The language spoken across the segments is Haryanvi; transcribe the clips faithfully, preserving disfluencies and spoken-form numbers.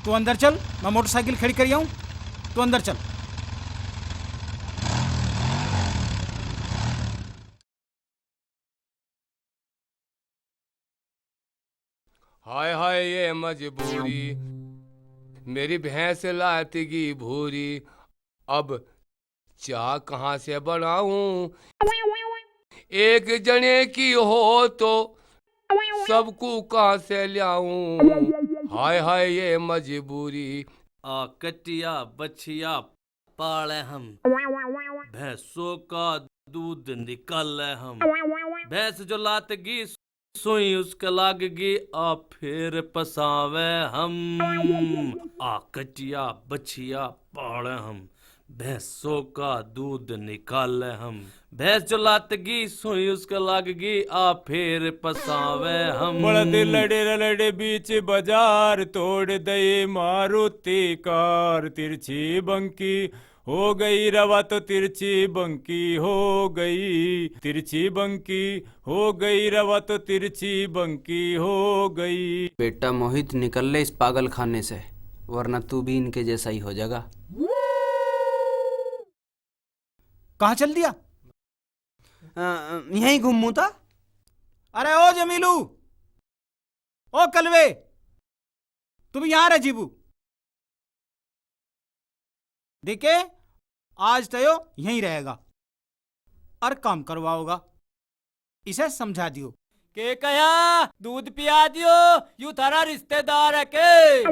तू अंदर चल, मैं मोटरसाइकिल खड़ी करी आऊं, तू अंदर चल। हाय हाय ये मजबूरी, मेरी भैंस लात गई भूरी, अब चाह कहाँ से बनाऊं? एक जने की हो तो सबको कहाँ से ल्याऊं? हाय हाय ये मजबूरी। आ कटिया बछिया पाले हम, भैंसों का दूध निकाले हम। भैंस जो लात गई सुई उसके लाग गई, आ फिर पसावे हम। आ कटिया बछिया पाले हम, भैंसों का दूध निकाले हम। भैंस जो लात गई सुई उसके लाग गई, आ फिर पसावे हम। बड़द लड़े रलड़े बीच बाजार, तोड़ दे मारुति कार। तिरछी बंकी हो गई रवा तो तिरछी बंकी हो गई, तिरछी बंकी हो गई रवा तो तिरछी बंकी हो गई। बेटा मोहित, निकल ले इस पागल खाने से, वरना तू भी इनके जैसा ही हो जाएगा। कहाँ चल दिया? अ, यहीं घूमू था। अरे ओ जमीलू, ओ कलवे, तू भी यहाँ रह जीबू। देखे, आज तो यो यहीं रहेगा और काम करवाओगा। इसे समझा दियो। के कया, दूध पिया दियो, यू थारा रिश्तेदार है के?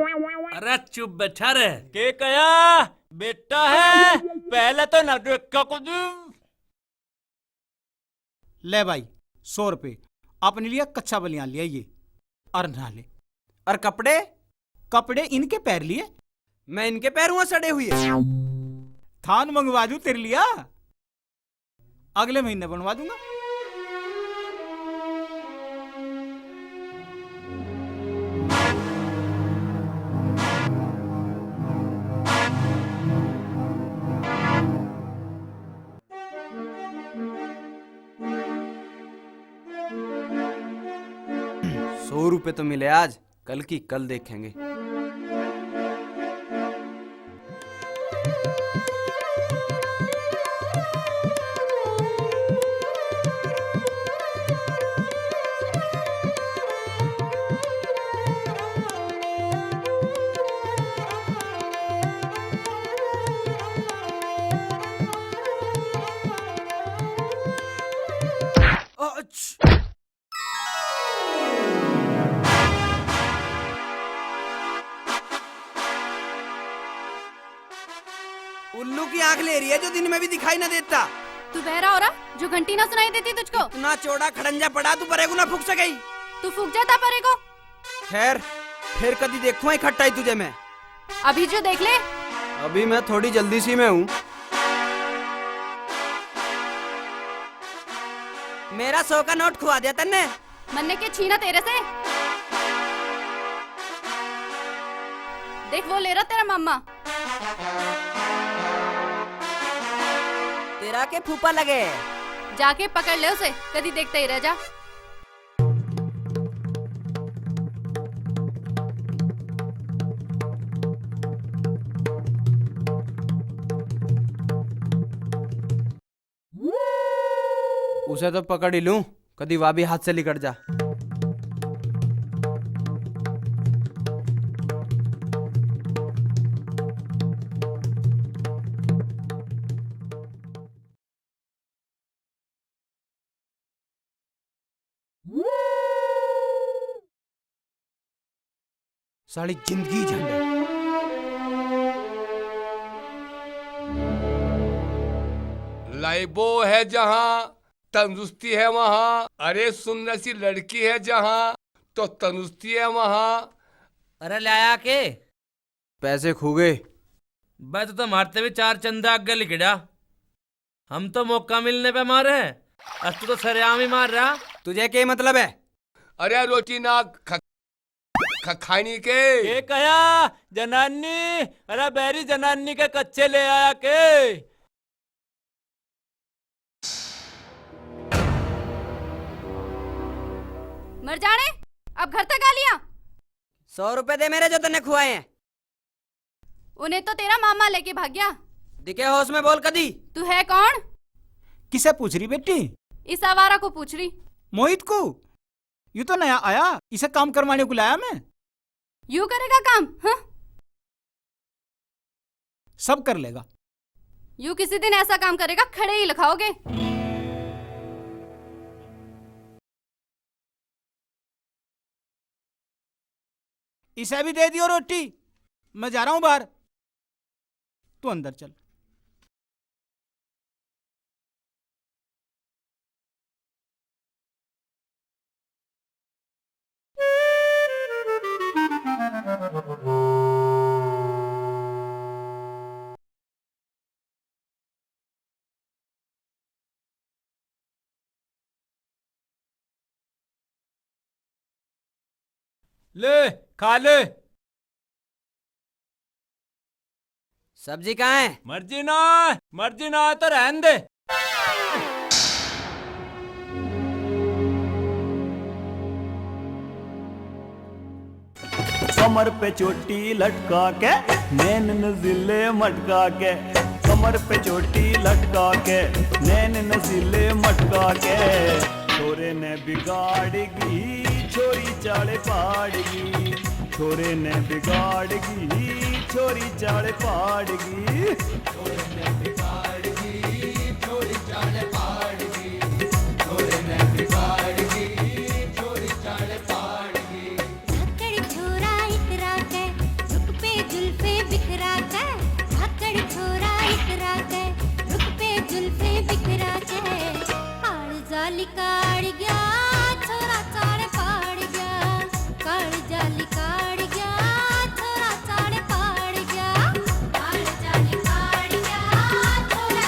अरे चुप बैठा रह। के कया, बेटा है, पहले तो ना देखा कुछ। ले भाई, सौ रुपये, अपने लिए कच्चा बलियान ले आइए और नहा ले। और कपड़े? कपड़े इनके पहर लिए। मैं इनके पहरूंगा सड़े हुए? थान मंगवा दूं तेरे लिए, अगले महीने बनवा दूंगा। सौ रुपए तो मिले आज, कल की कल देखेंगे। उल्लू की आंख ले रही है जो दिन में भी दिखाई ना देता। तू बहरा हो रहा, जो घंटी ना सुनाई देती तुझको? इतना चौड़ा खड़ंजा पड़ा, तू परे को ना फूक सकेगी। तू फूक जाता परे को। खैर, फिर कदी देखूं इकट्ठा ही तुझे मैं। अभी जो देख ले। अभी मैं थोड़ी जल्दी सी में हूँ। मेरा सौ का नोट खुआ दिया तन्ने। मन्ने के छीना तेरे से। देख वो ले रहा तेरा मामा। तेरा के फूफा लगे। जाके पकड़ ले उसे, कदी देखता ही रह जा। उसे तो पकड़ ही लूं, कदी वा भी हाथ से लिकड़ जा। साली जिंदगी झंड है। लाइबो है जहां, तंदुरुस्ती है वहां। अरे सुंदर सी लड़की है जहां, तो तंदुरुस्ती है वहां। अरे लाया के? पैसे खो गए। बस तो मारते भी चार चंदा आगे लिकड़ा। हम तो मौका मिलने पे मारे हैं, अस तू तो सरेआम ही मार रहा। तुझे क्या मतलब है? अरे रोटी ना ख-, ख-, खानी के? के कहा जनानी? अरे बैरी जनानी के कच्चे ले आया के? मर जाने, अब घर तक आ लिया। सौ रुपए दे मेरे जो तन्ने खुआए हैं। उन्हें तो तेरा मामा लेके भाग गया। दिखे होश में बोल कदी। तू है कौन? किसे पूछ रही बेटी? इस आवारा को पूछ रही। मोहित को? यू तो नया आया, इसे काम करवाने को लाया मैं। यू करेगा काम? हाँ? सब कर लेगा। यू किसी दिन ऐसा काम करेगा, खड़े ही लखाओगे। इसे भी दे दियो रोटी, मैं जा रहा हूं बाहर, तू अंदर चल। ले, खा ले। सब्जी कहाँ है? मर्जी ना आए, मर्जी ना आए तो रहन दे। कमर पे चोटी लटका के, नैन नजीले मटका के, कमर पे चोटी लटका के, नैन नजीले मटका के। छोरे ने बिगाड़गी, छोरी चाले पाड़गी, छोरे ने बिगाड़गी, छोरी चाले पाड़गी। धाकड़ छोरा इतरा के, रुख पे जुल्फे बिखरा के। धाकड़ छोरा इतरा के, रुख पे जुल्फे बिखरा के। कालजा लिकाड़ गया, छोरा चाल पाड़ गया। कालजा लिकाड़ गया, छोरा चाल पाड़ गया। कालजा लिकाड़ गया, छोरा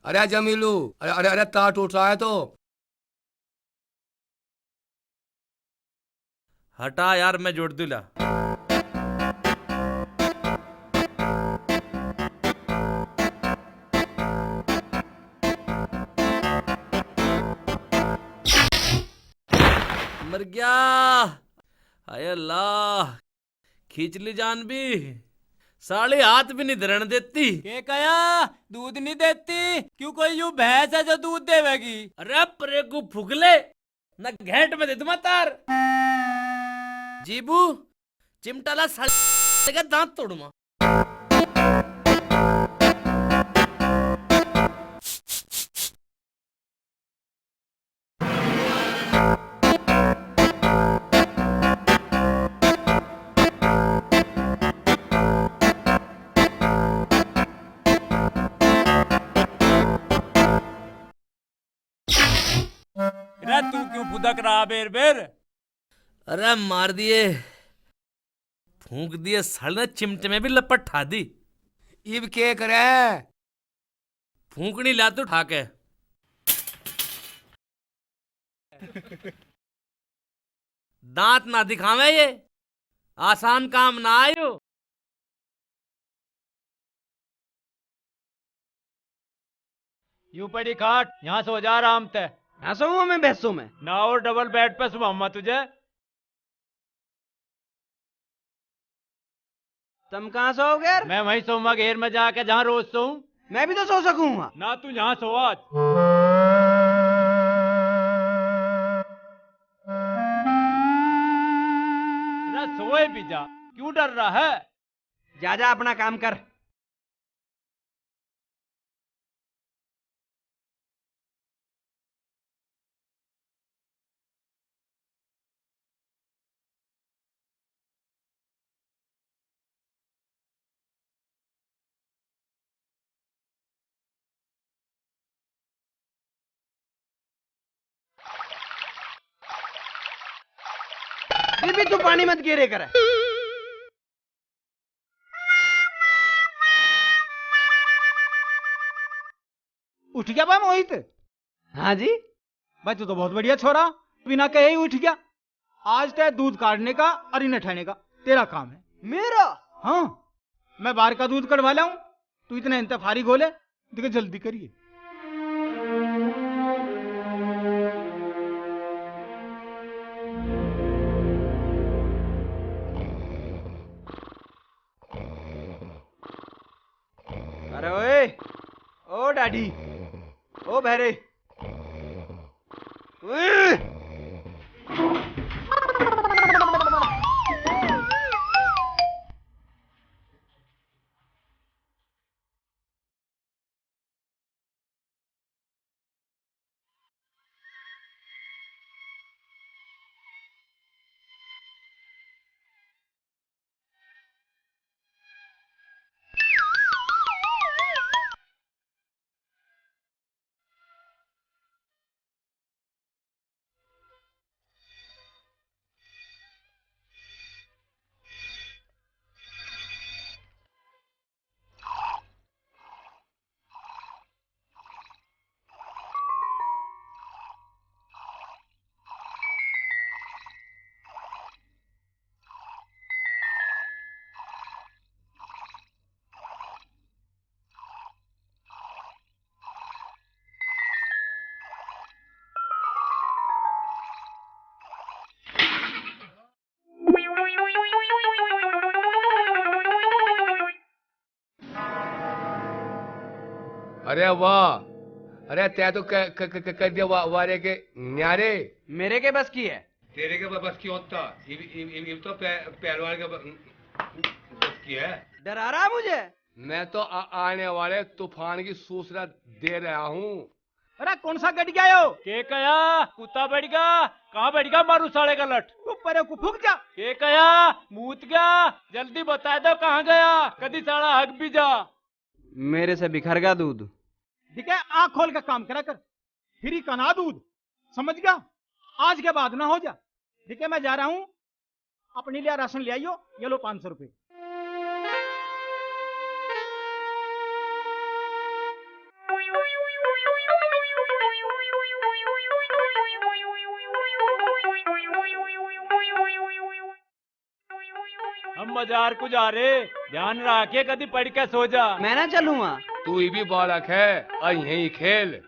अरे जमीलू, अरे, अरे, अरे, तार टूट रहा है तो। हटा यार, मैं जोड़ दूं ला। मर गया। हाय अल्लाह, खींच ली जान भी, साली हाथ भी नहीं धरण देती। के कया, दूध नहीं देती? क्यों, कोई यू भैंस है जो दूध देवेगी? अरे परे को फुगले, ना घेंट में दे दूं मैं तार। जीबू, चिमटा ला, साले के दांत तोड़ूंगा। रे, तू क्यों फुदक रहा बेर बेर? अरे मार दिए, फूंक दिए साले ने, चिमटे में भी लपट ठा दी। इब के करे? फूंकनी ला तू ठा के। दांत ना दिखावे, ये आसान काम ना आयो। यूं पड़ी खाट, यहाँ सो जा आराम तै। यहाँ सोऊंगा मैं भैंसों में? ना, और डबल बेड पे सुवाऊंगा तुझे। तुम कहाँ सोओगे? मैं वहीं सोऊंगा घेर में जाके, जहाँ रोज सोऊं। मैं भी तो सो सकूंगा। ना, तू यहाँ सो आज। ना, सोए भी जा, क्यों डर रहा है? जा, जा, अपना काम कर। बीबी, तू पानी मत गिरे करे। उठ गया बा मोहित? हाँ जी। भाई, तू तो बहुत बढ़िया छोरा, बिना कहे ही उठ गया। आज तै दूध काढ़ने का और इन्हें ठहने का तेरा काम है। मेरा? हाँ, मैं बाहर का दूध कढ़वा लाऊं, तू इतने इंतफारी घोले, देखे जल्दी करिए। अरे ओए, ओ डैडी, ओ भैरे। ओए। अरे वाह, अरे तै तो क-, क-, क-, क-, कर दिया वा-, वारे के न्यारे। मेरे के बस की है? तेरे के बस की होता, इब, इब, इब, इब तो पह-, पहलवान के ब-, बस की है। डरा रहा मुझे? मैं तो आ-, आने वाले तूफान की सूचना दे रहा हूँ। अरे कौन सा गड़िया यो? के कया? कुत्ता बड़गा? कहाँ बड़गा मारू साले का लट? तू परे को फूक जा। के कया? मूत गया? जल्दी बता दो कहाँ गया? कदी साला हग भी जा। मेरे से बिखर गया दूध। दिखे आँख खोल के काम करा कर। फ्री का ना दूध, समझ गया? आज के बाद ना हो जा। दिखे मैं जा रहा हूँ, अपने लिए राशन ले आइयो, ये लो पाँच सौ रुपए। हम बाजार को जा रहे, ध्यान रखे कदी पड़ के सो जा। मैं ना चलूंगा। तू ही भी बालक है, आ यहीं खेल।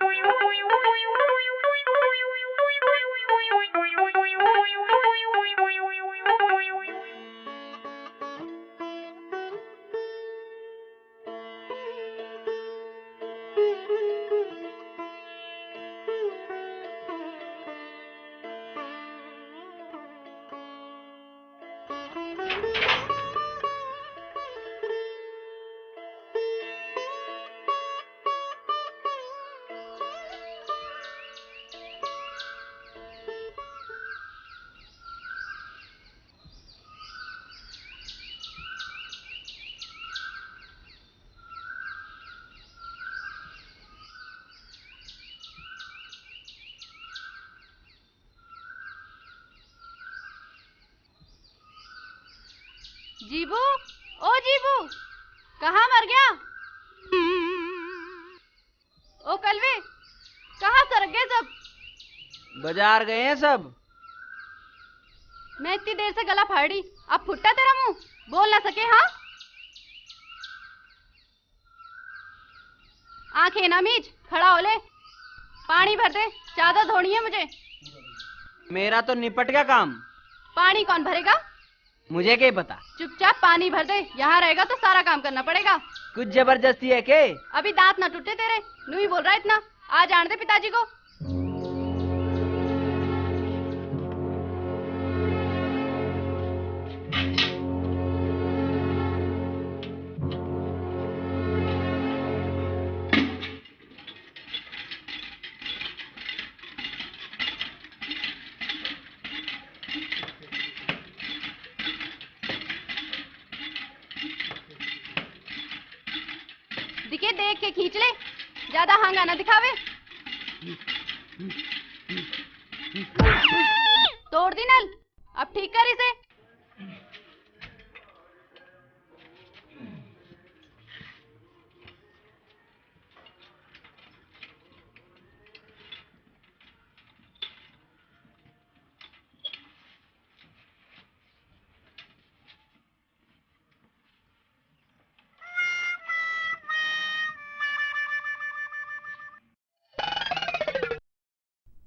जीबू, ओ जीबू, कहाँ मर गया? ओ कलवे, कहाँ सरक गए सब? बाजार गए हैं सब। मैं इतनी देर से गला फाड़ी, अब फुट्टा तेरा मुंह, बोल ना सके? हाँ, आंखें ना मीच, खड़ा हो ले, पानी भर दे, चादर धोनी है मुझे। मेरा तो निपट गया काम। पानी कौन भरेगा? मुझे क्या पता। चुपचाप पानी भर दे, यहाँ रहेगा तो सारा काम करना पड़ेगा। कुछ जबरदस्ती है के? अभी दांत ना टूटे तेरे, नू ही बोल रहा इतना। आ जान दे पिताजी को। दिखे, देख के खींच ले, ज्यादा हांगा ना दिखावे। तोड़ दी नल, अब ठीक कर इसे।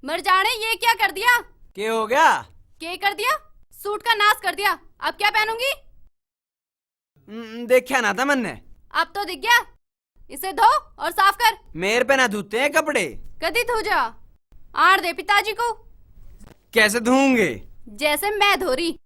मर जाने, ये क्या कर दिया? के हो गया? के कर दिया? सूट का नाश कर दिया। अब क्या पहनूंगी? हम्म, देखा ना था मैंने। अब तो दिख गया। इसे धो और साफ कर। मेरे पे ना धोते हैं कपड़े। कदी धो जा। आण दे पिताजी को। कैसे धोऊंगे? जैसे मैं धो रही।